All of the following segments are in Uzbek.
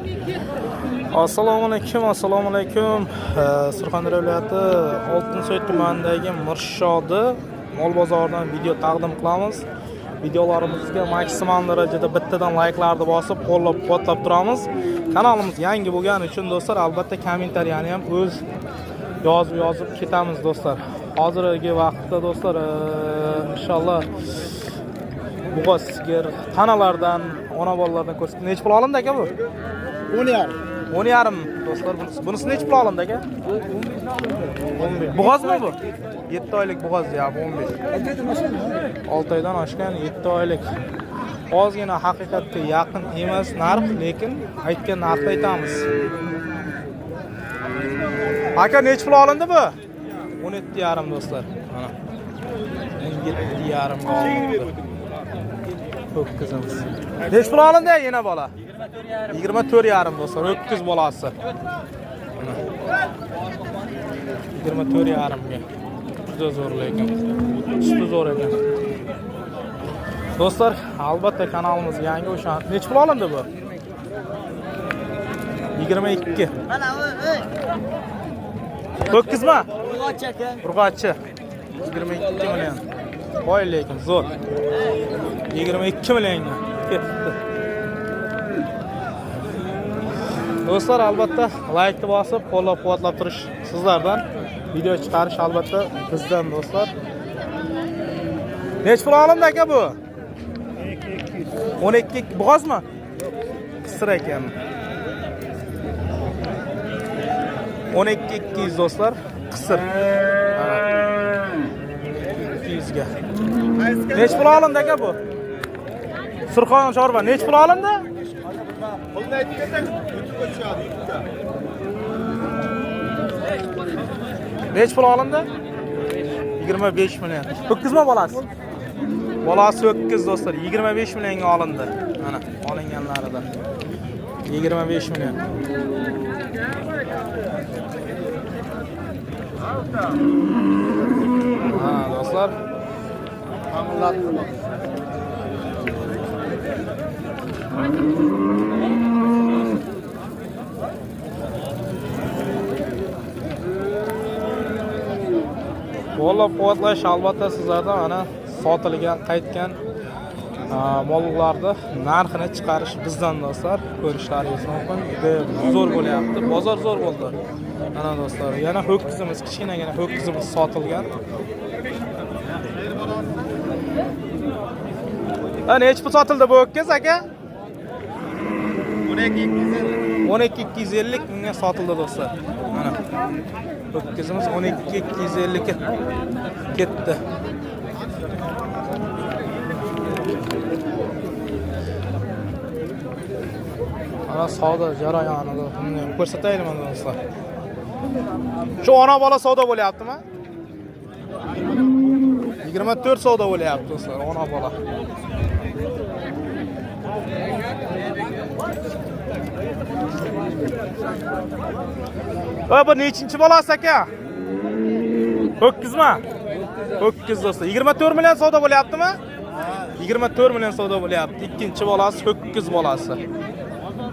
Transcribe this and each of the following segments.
Assalomu alaykum, assalomu alaykum. Surxondaryo viloyati Oltinsoy tumanidagi Mirshodi mol bozoridan video taqdim qilamiz. Videolarimizga maksimal darajada bittadan layklarni bosib, qo'llab-quvvatlab turamiz. Kanalimiz yangi bo'lgani uchun do'stlar, albatta kommentariyani ham o'z yozib yozib ketamiz do'stlar. Hozirgi vaqtda do'stlar, inshaalloh bug'oz sigir tanalardan, ona bolalardan ko'rsatib. Necha pul olindi aka bu? 10,5. 10,5 do'stlar. Bunisi necha pul olindi aka? 15. Bo'g'ozmi bu? 7 oylik bo'g'oz deyapti, 15. 6 oydan oshgan 7 oylik. Ozgina haqiqatga yaqin emas narx, lekin aytgan narxni aytamiz. Aka, necha pul olindi bu? 17,5 do'stlar. Mana. 17,5 ga olindi. Ho'kizimiz. Necha pul olindi yana bola? 24,5 do'stlar, ho'kiz bolasi. Mana. 24,5 ga. Juda zo'r lekin. Suti zo'r ekan. Do'stlar, albatta kanalimiz yangi, o'sha. Necha pul olindi bu? 22. Ho'kizmi? Urg'ochi. 22 million. Voy, lekin zo'r. 22 millionga ketdi. Do'stlar, albatta laykni bosib, qo'llab-quvvatlab turish sizlardan. Video chiqarish albatta bizdan do'stlar. Necha pul olindi aka bu? 12 bo'g'ozmi? Qisir ekan. 12 200 do'stlar, qisir. Mana. 200 ga. Necha pul olindi aka bu? Surxon chorva necha pul olindi? Pulni aytib ketsak, YouTube'ga tushadi, YouTube'ga. Necha pul olindi? 25 million. Ho'kizmi bolasi? Bolasi ho'kiz do'stlar, 25 millionga olindi. Mana olinganlarida. 25 million. Ha, do'stlar. Qo'llab-quvvatlash albatta sizlardan, mana sotilgan, qaytgan mollarni narxini chiqarish bizdan do'stlar. Ko'rishlaringiz mumkin. Juda zo'r bo'lyapti. Bozor zo'r bo'ldi. Mana do'stlar, yana ho'kizimiz, kichkinagina ho'kizimiz sotilgan. Ha, necha pul sotildi bu ho'kiz aka? 12 250. 12 250 mingga sotildi do'stlar. Mana. Ho'kizimiz 12 250 ga ketdi. Mana savdo jarayonini buni ham ko'rsataylik mana do'stlar. Shu ona bola savdo bo'lyaptimi? 24 savdo bo'lyapti do'stlar, ona bola. Va bu nechinchi bolasi aka? Ho'kizmi? Ho'kiz do'stlar. 24 million savdo bo'lyaptimi? 24 million savdo bo'lyapti. Ikkinchi bolasi ho'kiz bolasi.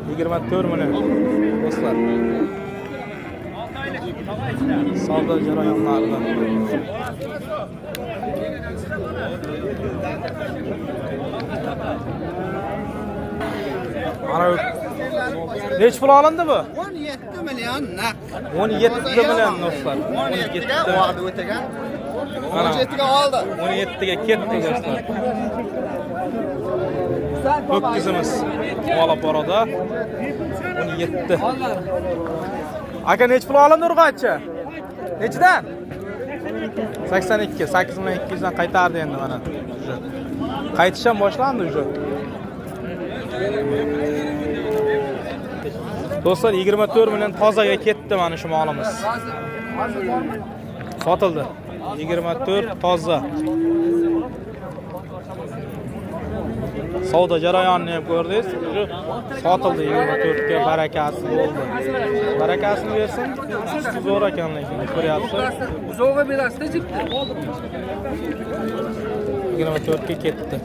24 million do'stlar. Savdo jarayonlarida. Mana necha pul olindi bu? 17 million naq. 17 million do'stlar. 17 ga 17. va'da o'tagan. Mana. 17 ga oldi. 17 ga ketdi do'stlar. Ho'kizimiz Olaporoda 17. Aka, necha pul olindi urg'ochi? Nechidan? 82, 8 million 200 dan qaytardi endi mana. Уже. Qaytish ham boshlandi уже. Do'stlar, 24 million tozaga ketdi mana shu molimiz. Sotildi. 24 toza. Savdo jarayonini ham ko'rdingiz. Уже sotildi 24 ga, barakasi bo'ldi. Barakasini bersin. Zo'r ekan lekin ko'ryapsiz. Buzog'i berasizda jipni. 24 ga ketdi.